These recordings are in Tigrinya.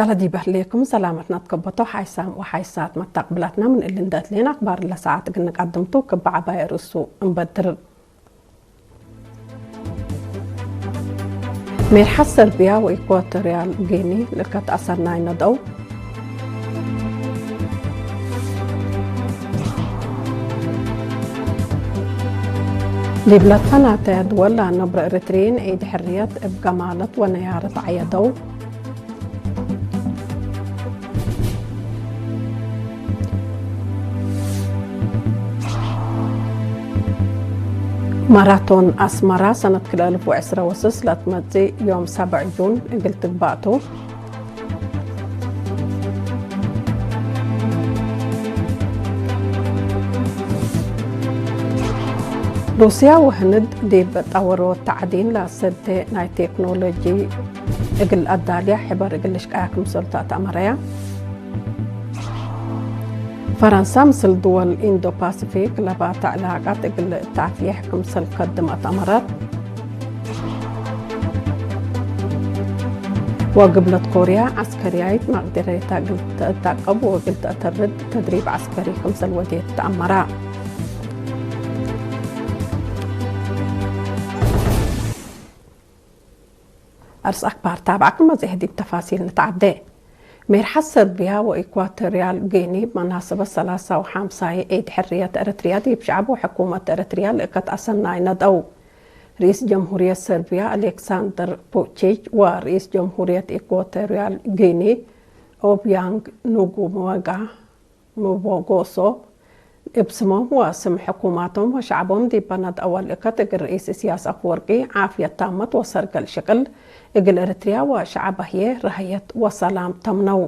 ኣህለን ዲብ ኣህሌኩም ሰላመትና ትከበቶ ሓይሳም ወሓይሳት መታቅብላትና ምን እሊ እንደትሌና ኣክባር ለሰዓት ግን ንቀድምቱ ክብ ዓባይ ርእሱ እንበድር። ሜርሓት ሰርቢያ ወኢኳቶሪያል ጊኒ ልእከት ኣሰናይ ነደው። ሊብለት ፈናተ ድወላ ነብረ ኤርትሪን ዒድ ሕርየት እብ ገማለት ወነያረት ዓየደው። ማራቶን ኣስመራ ሰነት ክልተ ኣልፍ ወዕስራ ወስስ ለትመጽእ ዮም ሰብዕ ጁን እግል ትግባእቱ። ሩስያ ወህንድ ዲብ ጣወሮ ተዕዲን ላሰተ ናይ ቴክኖሎጂ እግል ኣዳልያ ሕበር እግል ልሽቃያ ክምሰል ተኣተኣመረያ። ፈረንሳ ምስል ድወል ኢንዶ ፓሲፊክ ለባተ ዕላቃት እግል ተኣፍየሕ ክምሰል ከድም ኣተኣመረት። ወግብለት ኮርያ ዓስከርያይት መቅደረታ እግል ተእታቀብ ወእግል ተእተርድ ተድሪብ ዓስከሪ ክምሰል ወዴት ተኣመራ። ኣርስ ኣክባር ታብዓኩም መጽሔት ዲብ ተፋሲል ንትዓደ። ሜርሓት ሰርቢያ ወኢኳቶሪያል ጊኒ ብመናሰበት ሰላሳ ወሓምሳይ ዒድ ሕርየት ኤርትርያ ዲብ ሸዕብ ወሕኩመት ኤርትርያ ልእከት ኣሰናይ ነደው። ርኢስ ጀምሁርየት ሰርቢያ ኣሌክሳንደር ቡቺች ወርኢስ ጀምሁርየት ኢኳቶሪያል ጊኒ ኦብያንግ ኑጉመጋ ምቦጎሶ እብ ስሞም ወስም ሕኩማቶም ወሸዕቦም ዲብ በነድ ኣዋል እከት እግል ርኢስ እስያስ ኣፍወርቂ ዓፍየት ታመት ወሰርገል ሽቅል እግል ኤርትርያ ወሸዕባህየ ረህየት ወሰላም ተምነው።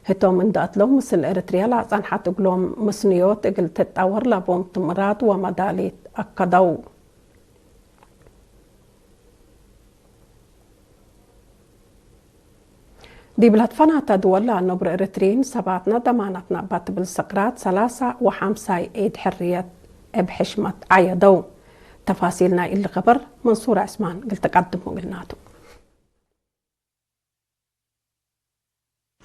ህቶም እንደ ኣትለው ምስል ኤርትርያ ለአጸንሐት እግሎም ምስንዮት እግል ትጣወር ለቦም ትምራት ወመዳሊት ኣከደው። ዲብለት ፈናተ ድወላ ነብረ ኤርትሪን ሰባትና ደማናትና እባ ትብል ሰቅራት ሰላሳ ወሓምሳይ ዒድ ሕርየት እብ ሕሽመት ዓየደው። ተፋሲል ናይ እሊ ኸበር መንሱር ዕስማን ግልተቀድሙ ግልናቱ።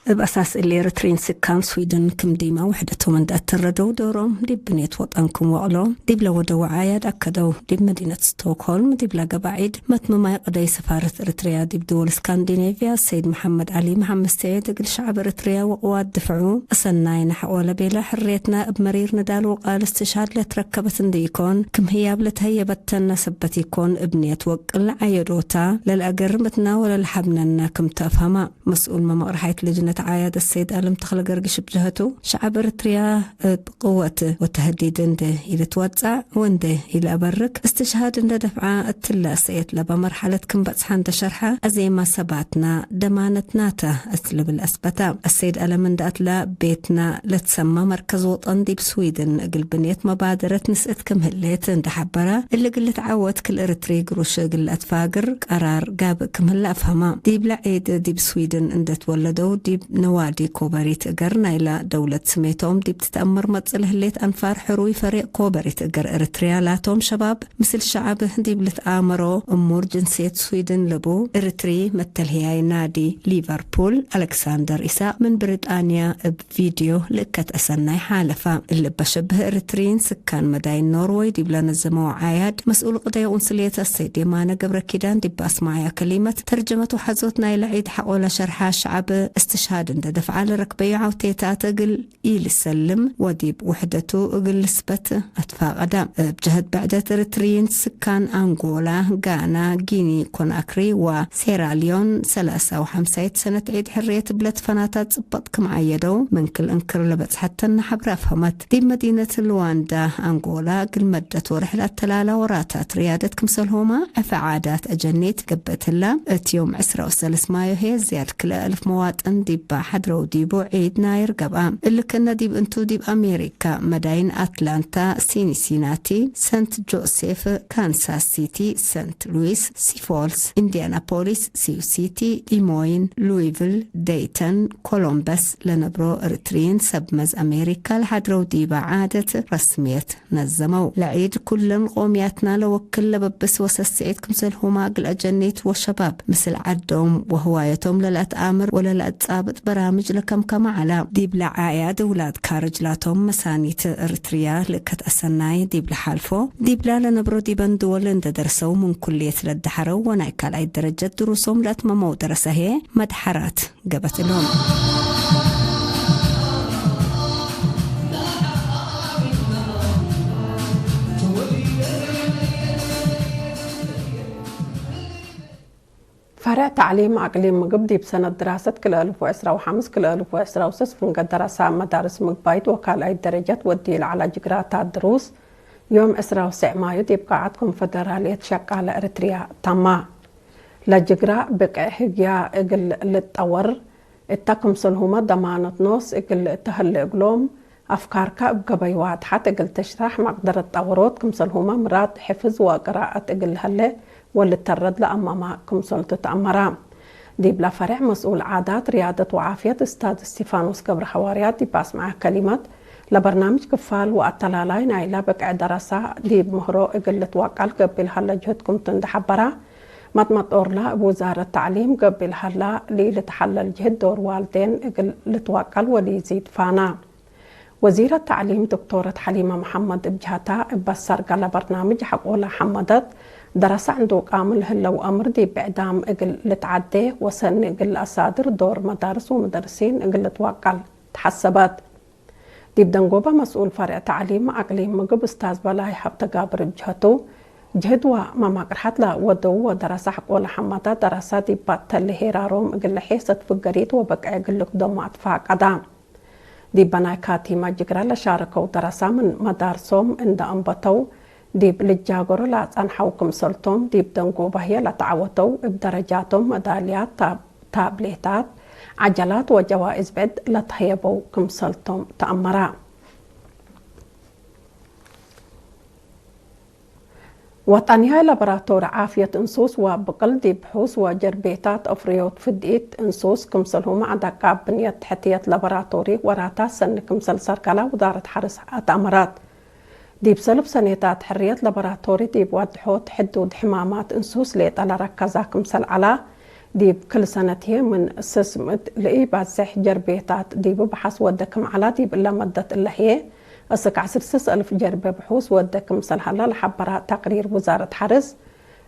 እብ ኣሳስ እሊ ኤርትሪን ስካን ስዊድን ክም ዲማ ውሕደቶም እንዳ እተረደው ዶሮም ዲብ ብኔት ወጠንኩም ወቅሎ ዲብ ለወደው ዓያድ ኣከደው። ዲብ መዲነት ስቶክሆልም ዲብ ለገባዒድ መትምማይ ቅደይ ሰፋረት ኤርትርያ ዲብ ድወል ስካንዲኔቭያ ሰይድ መሓመድ ዓሊ መሓመድ ሰዒድ እግል ሸዕብ ኤርትርያ ወቅዋት ድፍዑ ኣሰናይ ነሕቆ ለቤለ ሕርየትና እብ መሪር ንዳል ወቃል እስትሽሃድ ለትረከበት እንዲ ኢኮን ክም ህያብ ለተህየበተና ሰበት ኢኮን እብ ኔት ወቅል ዓየዶታ ለልኣገርምትና ወለልሓብነና ክም ተፍሀማ። መስኡል መመቕርሓይት ልጅነት ዓያድ ሰይድ ኣለም ተኽለ ገርግሽ ብጀሀቱ፣ ሸዓብ ኤርትርያ እብ ቅወት ወተህዲድ እንዴ ኢልትወጻዕ ወእንዴ ኢልአበርክ፣ እስትሽሃድ እንዴ ደፍዓ እትለ ሰእየት ለበ መርሐለት ክም በጽሐ እንዴ ሸርሐ፣ አዜማ ሰባትና ደማነትናተ እት ልብል አስበተ። አሰይድ አለም እንዴ አትለ ቤትና ለትሰማ መርከዝ ወጠን ዲብ ስዊድን እግል ብኔት መባደረት ንስእት ክም ህሌት እንዴ ሐበረ፣ እሊ እግል ልትዓወት ክል ኤርትሪ ግሩሽ እግል ለአትፋግር ቀራር ጋብእ ክም ህለ አፍሀማ። ዲብለ ዒድ ዲብ ስዊድን እንዴ ትወለደው ዲብ ነዋዲ ኮበሪት እገር ናይላ ደውለት ስሜቶም ዲብ ትትአመር መጽእ ለህሌት አንፋር ሕሩይ ፈሪቅ ኮበሪት እገር ኤርትርያ ላቶም ሸባብ ምስል ሸዓብ ዲብ ልትአመሮ እሙር ጅንስየት ስዊድን ልቡ ኤርትሪ መተልህያይ ናዲ ሊቨርፑል አሌክሳንደር ኢሳቅ ምን ብሪጣንያ እብ ቪድዮ ልእከት አሰናይ ሓለፋ። እሊ በሸብህ ኤርትሪን ስካን መዳይን ኖርወይ ዲብ ለነዘመው ዓያድ መስኡል ቅደይ ቁንስልየት አሰይድ የማነ ገብረ ኪዳን ዲብ አስማዕያ ከሊመት ተርጀመት ወሐዞት ናይለ ዒድ ሐቆ ለሸርሐ ሸዓብ እስትሽሃድ እንዴ ደፍዓ ለረክበዩ ዓውቴታት እግል ኢልሰልም ወዲብ ውሕደቱ እግል ልስበት አትፋቀደ። እብ ጀህት ብዕደት ኤርትሪን ስካን አንጎላ፣ ጋና፣ ጊኒ ኮናክሪ ወሴራሊዮን ሰላሳ ወሐምሳይት ሰነት ዒድ ሕርየት እብለት ፈናታት ጽበጥ ክም ዓየደው ምን ክል እንክር ለበጽሐተን ነሐብረ አፍሀመት። ዲብ መዲነት ሉዋንዳ አንጎላ እግል መደት ወርሕ ለአተላላ ወራታት ርያደት ክምሰልሆማ ዕፈ ዓዳት አጀኔት ገብአትላ። እት ዮም ዕስራ ወሰለስ ማዮ ህዬ ዝያድ ክልኤ አልፍ መዋጥን ዲባ ሐድረው ዲቡ ዒድ ናይር ገብአ። እሊ ክእነ ዲብ እንቱ ዲብ አሜሪካ መዳይን አትላንታ፣ ሲንሲናቲ፣ ሰንት ጆሴፍ፣ ካንሳስ ሲቲ፣ ሰንት ሉዊስ፣ ሲፎልስ፣ ኢንዲያናፖሊስ፣ ሲው ሲቲ፣ ዲሞይን፣ ሉዊቪል፣ ደይተን፣ ኮሎምበስ ለነብሮ ኤርትሪን ሰብ መዝ አሜሪካ ለሐድረው ዲባ ዓደት ረስምየት ነዘመው። ለዒድ ኩለን ቆምያትና ለወክል ለበብስ ወሰስዒት ክምሰልሁማ እግል አጀኔት ወሸባብ ምስል ዐዶም ወህዋየቶም ለለአትአምር ወለለአትጻብ ሸቅጥ በራምጅ ለከምከመ ዐላ። ዲብ ለዓያድ ውላድ ካርጅ ላቶም መሳኒት እርትርያ ልእከት አሰናይ ዲብ ለሓልፎ፣ ዲብላ ለነብሮ ዲበን ድወል እንደ ደርሰው ምን ኩልየት ለደሐረው ወናይ ካልኣይ ደረጀት ድሩሶም ለአትመመው ደረሰ ህዬ መድሐራት ገበት እሎም። ፈርዕ ተዕሊም አቅሊም ምግብ ዲብ ሰነት ድራሰት ክልኤ አልፍ ወዕስራ ወሐምስ ክልኤ አልፍ ወዕስራ ወሰስ ፍንገ ደረሳ መዳርስ ምግባይት ወካልኣይት ደረጀት ወዲ ለዐላ ጅግራ ታት ድሩስ ዮም ዕስራ ወሰዕ ማዩ ዲብ ቃዓት ኮንፈደራልየት ሸቃለ ኤረትርያ ተማ። ለጅግራ ብቅዕ ህግያ እግል ልጠወር እተ ክምሰልሁመ ደማነት ኖስ እግል እተህሌ እግሎም አፍካርካ እብ ገበይዋ ተሐት እግል ትሽራሕ መቅደረት ጠወሮት ክምሰልሁመ ምራድ ሕፍዝ ወቅራአት እግል ለሀሌ ወልተረድ ለአማማ ክምሰልቱ ተአመራ። ዲብላ ፈሬዕ መስኡል ዓዳት፣ ርያደት ወዓፍየት እስታዝ እስቲፋኖስ ገብረሐዋርያት ዲብ አስምዐ ከሊመት፣ ለበርናምጅ ክፋል ወአተላላይ ናይላ ብቅዕ ደረሳ ዲብ ምህሮ እግል ልትወቀል ገቢል ሀለ ጅህድ ክምቱ እንደ ሐበራ፣ መጥመጦርላ እብ ውዛረት ተዕሊም ገቢል ሀላ ሊልትሐለል ጅህድ ዶር ዋልዴን እግል ልትወቀል ወሊዚድ ፋና። ወዚረት ተዕሊም ዶክቶረት ሐሊማ መሐመድ እብ ጀሀታ፣ እበ ሰርገለ በርናምጅ ሐቆለ ሐመደት፣ ደረሰ ዕንዱቃም ለህለው አምር ዲብ ብዕዳም እግል ልትዓዴ ወሰኒ እግል ለአሳድር ዶር መዳርስ ወመደርሲን እግል ልትወቀል ተሐሰበት። ዲብ ደንጎበ መስኡል ፈርዕ ተዕሊም አቅሊም ምግብ እስታዝ በላይ ሀብተጋብር እብ ጀሀቱ፣ ጅህድ ወመማቅርሐት ለወደው ወደረሰ ሐቆለ ሐመደት ደረሰ ዲብ ባተሊ ሄራሮም እግል ለሔሰት ፍገሪት ወበቅዕ እግል ልክዶም አትፋቀዳ። ዲበ ናይ ካቲመ ጅግረ ለሻረከው ደረሳ ምን መዳርሶም እንደ አንበተው፣ ዲብ ልጃገሮ ለአጸንሐው ክምሰልቶም፣ ዲብ ደንጎበ ህዬ ለተዐወተው እብ ደረጃቶም መዳልያት፣ ታብ-፣ ታብሌታት፣ ዐጀላት ወጀዋኢዝ ብዕድ ለተህየበው ክምሰልቶም ተአመረ። ወጠንያይ ላቦራቶሪ ዓፍየት እንሱስ ወብቅል ዲብ ብሑስ ወጀርቤታት አፍርዮት ፍድኢት እንሱስ ክምሰልሁመ አደቃብ ብንየት ትሕትየት ላቦራቶሪ ወራታት ሰኒ ክምሰል ሰርገላ ውዛረት ሐርስ አትአመረት። ዲብ ሰልፍ ሰኔታት ሕርየት ላቦራቶሪ ዲብ ወድሖት ሕዱድ ሕማማት እንሱስ ሌጠ ለረከዛ ክምሰል ዐላ፣ ዲብ ክል ሰነት ህዬ ምን ስስ ምእት ለኢባዝሕ ጀርቤታት ዲቡ በሐስ ወደ ክም ዐላ፣ ዲብ እለ መደት እለ ህዬ እስክ ዐስር ስስ አልፍ ጀርቤ ብሑስ ወደ ክምሰል ሀላ ለሐበራ ተቅሪር ውዛረት ሐርስ፣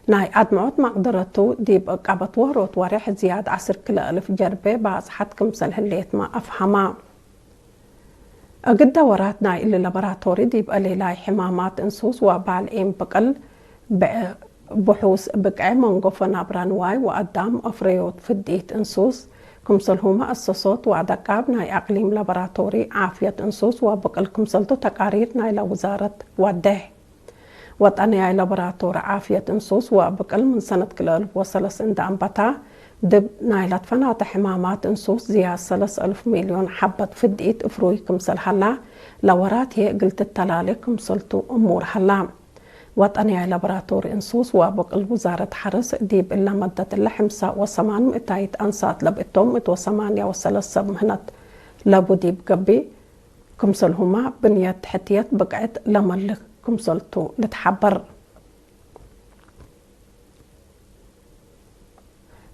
ናይ አድምዖት መቅደረቱ ዲብ እቀበት ዎሮት ወሬሕ ዝያድ ዐስር ክልኤ አልፍ ጀርቤ ባጽሐት ክምሰል ህሌትመ አፍሀማ። እግደ ወራት ናይ እሊ ላቦራቶሪ ዲብ አሌላይ ሕማማት እንሱስ ወባልዒን ብቅል ብዕ-፣ ብሑስ ብቅዕ መንጎፈ ናብራ ንዋይ ወአዳም አፍረዮት ፍድኢት እንሱስ፣ ክምሰልሁመ አሰሶት ወአደቃብ ናይ አቅሊም ላቦራቶሪ ዓፍየት እንሱስ ወብቅል ክምሰልቱ ተቃሪር ናይላ ውዛረት ወዴሕ። ወጠንያይ ላቦራቶሪ ዓፍየት እንሱስ ወብቅል ምን ሰነት ክልኤ አልፍ ወሰለስ እንደ አንበታ፣ ድብ ናይ ለትፈናተ ሕማማት እንሱስ ዝያድ ሰለስ አልፍ ሚልዮን ሐበት ፍድኢት እፍሩይ ክምሰል ሀላ፣ ለወራት ህዬ እግል ትተላሌ ክምሰልቱ እሙር ሀላ። ወጠንያይ ላቦራቶሪ እንሱስ ወብቅል ውዛረት ሐርስ፣ ዲብ እለ መደት እለ ሕምሳ ወሰማን ምእታይት አንሳት ለብእቶም፣ እት ወሰማንያ ወሰለስ ሰብ ምህነት ለቡ ዲብ ገብእ፣ ክምሰልሁመ ብንየት ትሕትየት ብቅዕት ለመልክ ክምሰልቱ ልትሐበር።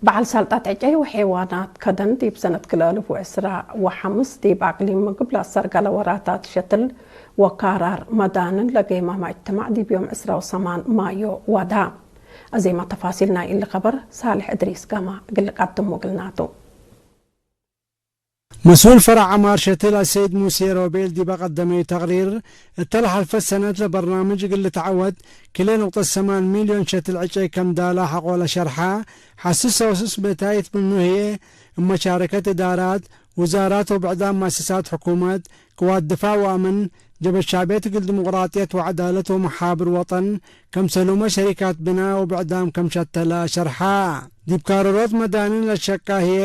በዓል ሳልጣት ዕጨይ ወሔዋናት ከደን ዲብ ሰነት ክልኤ አልፍ ወዕስራ ወሐምስ ዲብ አቅሊም ምግብ ለአሰርገለ ወራታት ሸትል ወካራር መዳንን ለጌማም እጅትማዕ ዲብ ዮም ዕስራ ወሰማን ማዮ ዋዳ። አዜመ ተፋሲል ናይ እሊ ከበር ሳልሕ እድሪስ ጋማ እግል ቀድም ወግልናቱ። መስኡል ፈረዕ ዐማር ሸትል አሰይድ ሙሴ ሮቤል ዲበ ቀደመዩ ተቅሪር፣ እተ ለሐልፈት ሰነት ለበርናምጅ እግል ልትዐወት ክልኤ ነቁጠት ሰማን ሚልዮን ሸትል ዕጨይ ከም ዳላ ሐቆለ ሸርሐ፣ ሐስስ ሰውስስ ብእታይት ምኑ ህዬ እብ መሻረከት እዳራት፣ ውዛራት ወብዕዳም መአሰሳት ሕኩመት፣ ቅዋት ድፋዕ ወአምን፣ ጀበት ሸዕብየት እግል ዲሞቅራጥየት ወዐዳለት ወመሓብር ወጠን፣ ከምሰሉመ ሸሪካት ብና ወብዕዳም ከም ሸተለ ሸርሐ። ዲብ ካረሮት መዳንን ለሸቃ ህዬ፣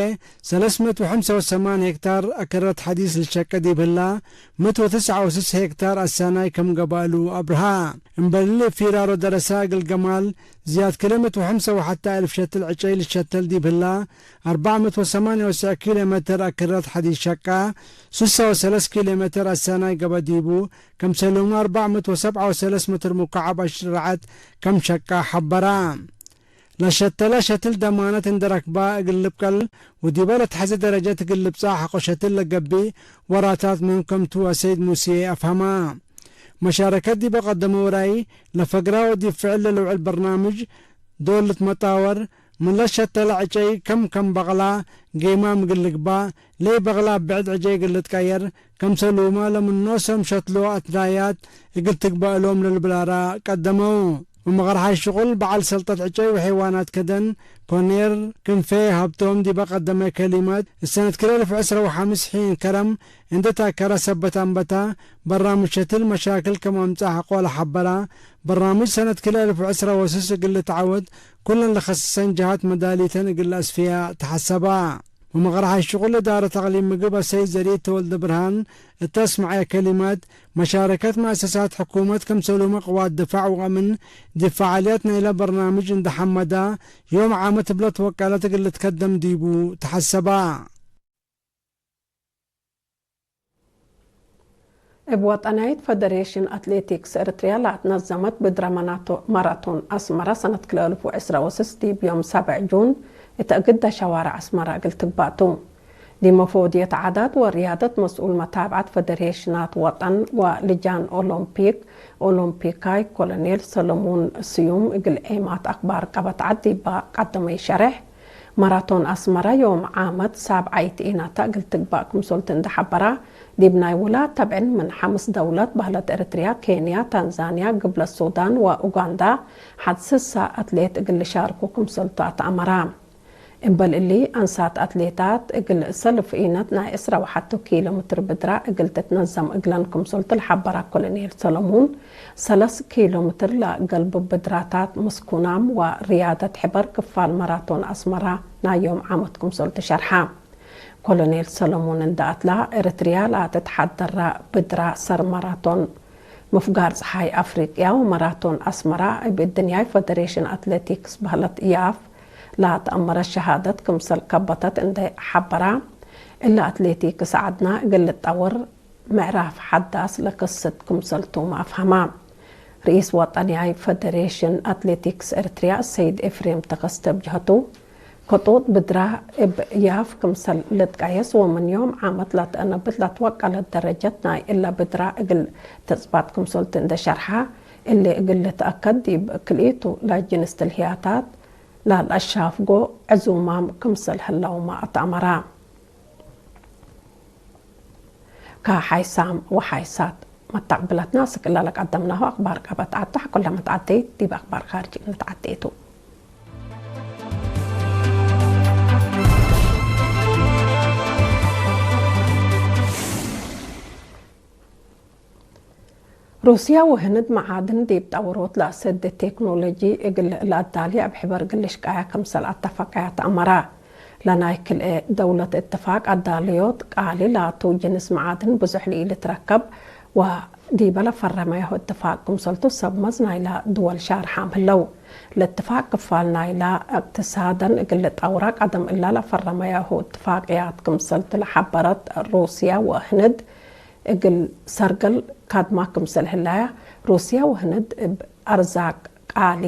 ሰለስ ምእት ወሐምሳ ወሰማን ሄክታር አከረት ሐዲስ ልሸቀ ዲብ ህላ፣ ምእት ወትስዓ ወስስ ሄክታር አሳናይ ከም ገባእሉ አብርሃ። እምበል እሊ ፊራሮ ደረሳ እግል ገማል፣ ዝያድ ክልኤ ምእት ወሐምሳ ወሐተ አልፍ ሸትል ዕጨይ ልሸተል ዲብ ህላ፣ አርባዕ ምእት ወሰማንያ ወሰዕ ኪሎ ሜትር አከረት ሐዲስ ሸቃ፣ ስሳ ወሰለስ ኪሎ ሜትር አሳናይ ገበ ዲቡ፣ ከምሰሉመ አርባዕ ምእት ወሰብዓ ወሰለስ ሜትር ሙካዓብ አሽርዓት ከም ሸቃ ሐበራ። ለሸተለ ሸትል ደማነት እንደ ረክባ እግል ልብቀል፣ ወዲበ ለተሐዚ ደረጀት እግል ልብጻሕ ሐቆ ሸትል ለገብእ ወራታት መምከምቱ አሰይድ ሙሴ አፍሀማ። መሻረከት ዲበ ቀደመው ራይ፣ ለፈግራ ወዲብ ፍዕል ለልውዕል በርናምጅ ዶል ልትመጣወር፣ ምን ለሸተለ ዕጨይ ከም ከም በቅላ ጌማም እግል ልግባእ፣ ለኢበቅላ ብዕድ ዕጨይ እግል ልትቀየር፣ ከምሰሉመ ለምን ኖሶም ሸትሎ አትዳያት እግል ትግበእሎም ለልብላራ ቀደመው። ወመቅርሓይ ሽቁል በዓል ሰልጠት ዕጨይ ወሐይዋናት ከደን ኮኔር ክንፌ ሀብቶም ዲበ ቀደመ ከሊመት፣ እሰነት ክልኤ እልፍ ዕስራ ወሐምስ ሒን ከረም እንደ ታከረ ሰበት አንበታ በራምጅ ሸትል መሻክል ከም አምጽአ ሐቆ ለሐበራ፣ በራምጅ ሰነት ክልኤ እልፍ ዕስራ ወስስ እግል ልትዓወት ኩለን ለኸስሰን ጀሃት መዳሊተን እግል ለአስፍያ ተሐሰባ። ወመቅርሓይ ሽቁል እዳረት አቅሊም ምግብ አሰይድ ዘርኢት ተወልደ ብርሃን እተ አስመዐየ ከሊመት፣ መሻረከት መአሰሳት ሕኩመት ከምሰሉመ ቅዋት ድፋዕ ወአምን ዲብ ፈዓልያት ናይለ በርናምጅ እንደ ሐመዳ፣ ዮም ዓመት እብለ ትወቀለት እግል ልትከደም ዲቡ ተሐሰባ። እብ ወጠናይት ፈደሬሽን አትሌቲክስ ኤርትርያ ለአትነዘመት ብድረ መናቶ-፣ ማራቶን አስመራ ሰነት ክልኤ እልፍ ወዕስራ ወስስ ዲብ ዮም ሳብዕ ጁን እተ እግደ ሸዋርዕ አስመራ እግል ትግባእቱ። ዲመፎድየት ዓዳት ወርያደት መስኡል መታብዓት ፈደሬሽናት ወጠን ወልጃን ኦሎምፒክ ኦሎምፒካይ ኮሎኔል ሰለሙን ስዩም እግል ዔማት አክባር ቀበት ዓድ ዲባ ቀደመይ ሸርሕ፣ ማራቶን አስመራ ዮም ዓመት ሳብዓይት ኢናታ እግል ትግባእ ክምሰልቱ እንደ ሐበራ፣ ዲብ ናይ ውላ ተብዕን ምን ሐምስ ደውለት በህለት ኤርትርያ፣ ኬንያ፣ ታንዛንያ፣ ግብለት ሱዳን ወኡጋንዳ ሐድ ስሳ አትሌት እግል ልሻርኩ ክምሰልቱ አትአመራ። እምበል እሊ፣ አንሳት አትሌታት እግል ሰልፍ ኢነት ናይ ዕስራ ወሐቱ ኪሎ ምትር ብድራ እግል ትትነዘም እግለን ክምሰልቱ ለሐበራ ኮሎኔል ሰለሙን፣ ሰለስ ኪሎ ምትር ለገልቡ ብድራታት ምስኩናም ወርያደት ሕበር ክፋል ማራቶን አስመራ ናይ ዮም ዓመት ክምሰልቱ ሸርሓ። ኮሎኔል ሰለሙን እንደ አትላ፣ ኤርትርያ ለአትትሓደራ ብድራ ሰር ማራቶን ምፍጋር ጸሓይ አፍሪቅያ ወማራቶን አስመራ እብ እድንያይ ፈደሬሽን አትሌቲክስ በህለት ያፍ ለአትአመረ ሸሃደት ክምሰል ከበተት እንደ ሐበራ፣ እለ አትሌቲክስ ዓድና እግል ልጠውር ምዕራፍ ሐዳስ ለክስት ክምሰልቱም አፍሀማ። ርኢስ ወጠንያይ ፈደሬሽን አትሌቲክስ ኤርትርያ ሰይድ ኤፍሬም ተከስተ ብጅሀቱ፣ ከጡጥ ብድራ እብ ያፍ ክምሰል ልትቀየስ ወምን ዮም ዓመት ለትአነብት ለትወቀለት ደረጀት ናይ እለ ብድራ እግል ተጽባት ክምሰልቱ እንደ ሸርሓ፣ እሊ እግል ልትአከድ ዲብ ክልኢቱ ለጅንስ ትልህያታት ላልአሻፍጎ ዕዙማም ክምሰል ህለውመ አትአመራ። ከሓይሳም ወሓይሳት መተቅብለትና፣ ስክላ ለቀደምናሁ አክባር ቀበት አታሕ ኩለ መትዓደይት ዲብ አክባር ካርጅ ንትዓደይቱ። ሩስያ ወህንድ መዓድን ዲብ ጠውሮት ለአሰድ ቴክኖሎጂ እግል ለአዳሊ እብ ሕበር ግልሽ ቃያ ክምሰል አተፋቀያ ተአመራ። ለናይ ክልኤ ደውለት እትፋቅ አዳልዮት ቃሊ ላቱ ጅንስ መዓድን ብዙሕ ልኢልትረከብ ወዲበ ለፈረመያሁ እትፋቅ ክምሰልቱ ሰብ መዝ ናይላ ድወል ሻርሓም ህለው። ለእትፋቅ ክፋል ናይላ እቅትሳደን እግል ጠውራ ቀደም እላ ለፈረመያሁ እትፋቅያት ክምሰልቱ ለሐበረት ሩስያ ወህንድ እግል ሰርገል ካድማ ክምሰል ህላያ፣ ሩስያ ወህንድ እብ አርዛቅ ቃሊ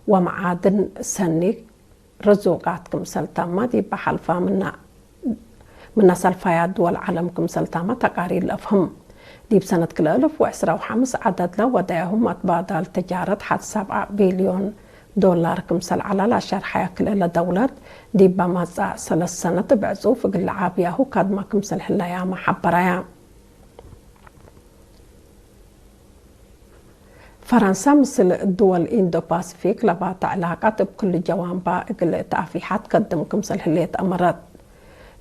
ወመዓድን ሰኒ ርዙቃት ክምሰል ተማ ዲብ ሐልፋ ምና፣ ምና ሰልፋያት ድወል ዓለም ክምሰል ተማ ተቃሪር ለአፍህም። ዲብ ሰነት ክልኤ እልፍ ወዕስራ ወሐምስ ዐደድ ለወደያሁ መትባዳል ትጃረት ሐድ ሰብዓ ቢልዮን ዶላር ክምሰል ዐላ ለአሸርሐያ ክልኤ ለደውለት፣ ዲብ መጻእ ሰለስ ሰነት እብ ዕጹፍ እግል ለዓብያሁ ካድማ ክምሰል ህላያመ ሐበራያ። ፈረንሳ ምስል ድወል ኢንዶ ፓሲፊክ ለባተ ዕላቀት እብ ክሉ ጀዋንባ እግል እት አፊሓት ከድም ክምሰል ህሌት አመረት።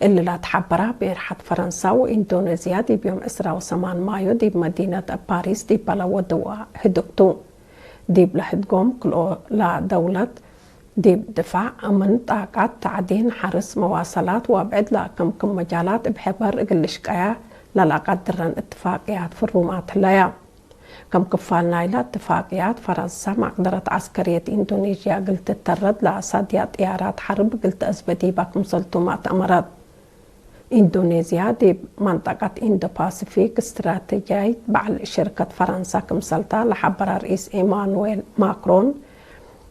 እሊ ለትሐበራ ቤርሐት ፈረንሳ ወኢንዶኔዝያ ዲብ ዮም ዕስራ ወሰማን ማዮ ዲብ መዲነት ፓሪስ ዲብ ለወድዋ ህድግቱ። ዲብ ለህድጎም ክልኦ ለደውለት ዲብ ድፋዕ፣ አምን፣ ጣቃት፣ ታዕዲን፣ ሐርስ፣ መዋሰላት ወአብዕድ ለአከምክም መጃላት እብ ሕበር እግል ልሽቀያ ለለአቀድረን እትፋቅያት ፍሩማት ህለያ። ከም ክፋል ናይላ እትፋቅያት፣ ፈረንሳ መቅደረት ዐስከርየት ኢንዶኔዥያ እግል ትተረድ ለአሳድያ ጥያራት ሐርብ እግል ተአዝበ ዲባ ክምሰልቱም አትአመረት። ኢንዶኔዝያ ዲብ መንጠቀት ኢንዶ ፓሲፊክ እስትራተጅያይት በዐል ሽርከት ፈረንሳ ክምሰልታ ለሐበረ ርኢስ ኤማኑዌል ማክሮን፣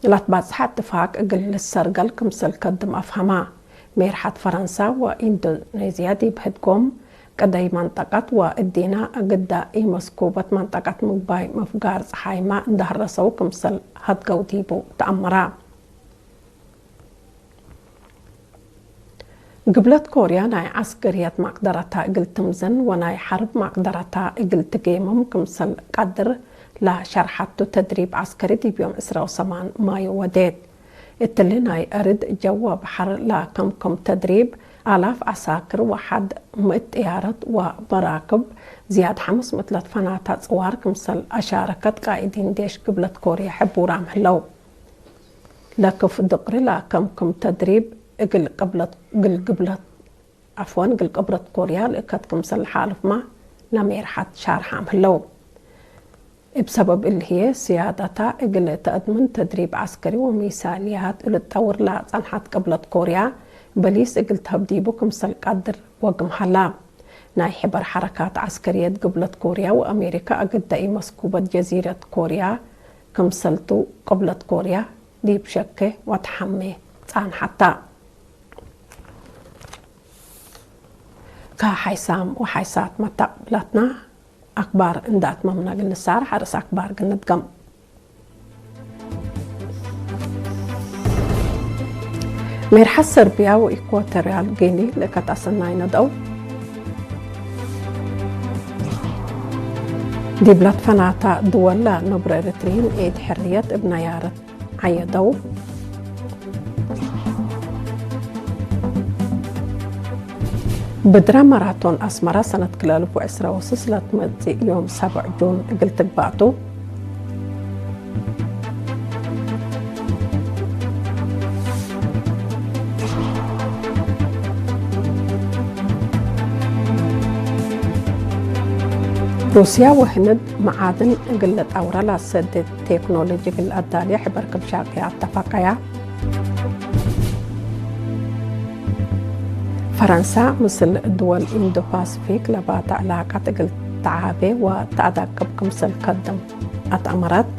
ላትባጽሓ እትፋቅ እግል ልሰርገል ክምሰል ከድም አፍሀማ። ሜርሐት ፈረንሳ ወኢንዶኔዝያ ዲብ ህድጎም ቅደይ መንጠቀት ወእዲና እግዳ ኢመስኩበት መንጠቀት ምግባይ መፍጋር ጸሓይማ እንደሀረሰው ክምሰል ሀድገው ዲቡ ተአመራ። ግብለት ኮርያ ናይ ዐስከርየት ማቅደረታ እግል ትምዘን ወናይ ሐርብ ማቅደረታ እግል ትጌምም ክምሰል ቀድር ለሸርሐቱ ተድሪብ ዐስከሪ ዲብ ዮም ዕስራ ወሰማን ማዩ ወዴት። እትሊ ናይ እርድ ጀወ በሐር ለከምክም ተድሪብ አላፍ ዐሳክር ወሐድ ምእት ጥያረት ወመራክብ ዝያድ ሐምስ ምእት ለትፈናታ ጽዋር ክምሰል አሻረከት ቃኢዲን ዴሽ ግብለት ኮርያ ሕቡራም ህለው። ለክፍ ድቅሪ ለከምክም ተድሪብ እግል ቅብለት፣ እግል ግብለት፣ ዐፍወን፣ እግል ቅብረት ኮርያ ልእከት ክምሰል ሓልፍማ ለሜርሐት ሻርሓም ህለው። እብ ሰበብ እሊ ህዬ፣ ስያደታ እግል ተአድምን ተድሪብ ዐስከሪ ወሚሳልያት ልትጠውር ለጸንሐት ቅብለት ኮርያ፣ በሊስ እግል ተህብ ዲቡ ክምሰል ቀድር ወግም ሀላ። ናይ ሕበር ሐረካት ዐስከርየት ግብለት ኮርያ ወአሜሪካ አግደ ኢመስኩበት ጀዚረት ኮርያ ክምሰልቱ ቅብለት ኮርያ ዲብ ሸኬ ወተሐሜ ጸንሐታ። ከሐይሳም ወሐይሳት መተቅብላትና አክባር እንዳ አትመምና እግል ንሳር ሐርስ አክባር እግል ንድገም። ሜርሐት ሰርቢያ ወኢኳቶርያል ጊኒ ልእከት አሰናይ ነድአው። ዲብ ለትፈናታ ድወል ለነብሮ ኤረትርዪን ዒድ ሕርየት እብ ነያረት ዐየደው። ብድረ ማራቶን አስመራ ሰነት ክልተ አልፍ ወዕስራ ወስስ ለትመጽእ ዮም ሰብዕ ጁን እግል ትግባእ ቱ። ሩስያ ወህንድ መዓድን እግል ለጣውራ ለአሰዴ ቴክኖሎጂ እግል አዳልየ ሕበር ክም ሻቅያ አተፋቀያ። ፈረንሳ ምስል ድወል ኢንዶ ፓስፊክ ለባተ ዕላቀት እግል ተዓቤ ወተአዳቅብ ክምሰል ከድም አትአመረት።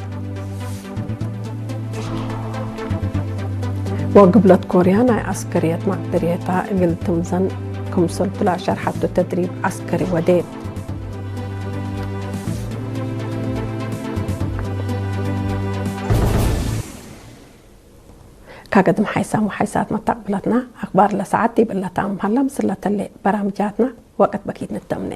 ወግብለት ኮርያ ናይ ዐስከርየት ማቅደርየታ እግል ትምዘን ክምሰልቱ ለአሸርሐቱ ተድሪብ ዐስከሪ ወዴት። ካገድም ሓይሳም ወሓይሳት መታቅብላትና ኣኽባር ለሰዓት ዲብ እለታም ሀላ ምስለተሌ በራምጃትና ወቀት በኪት ንተምኔ።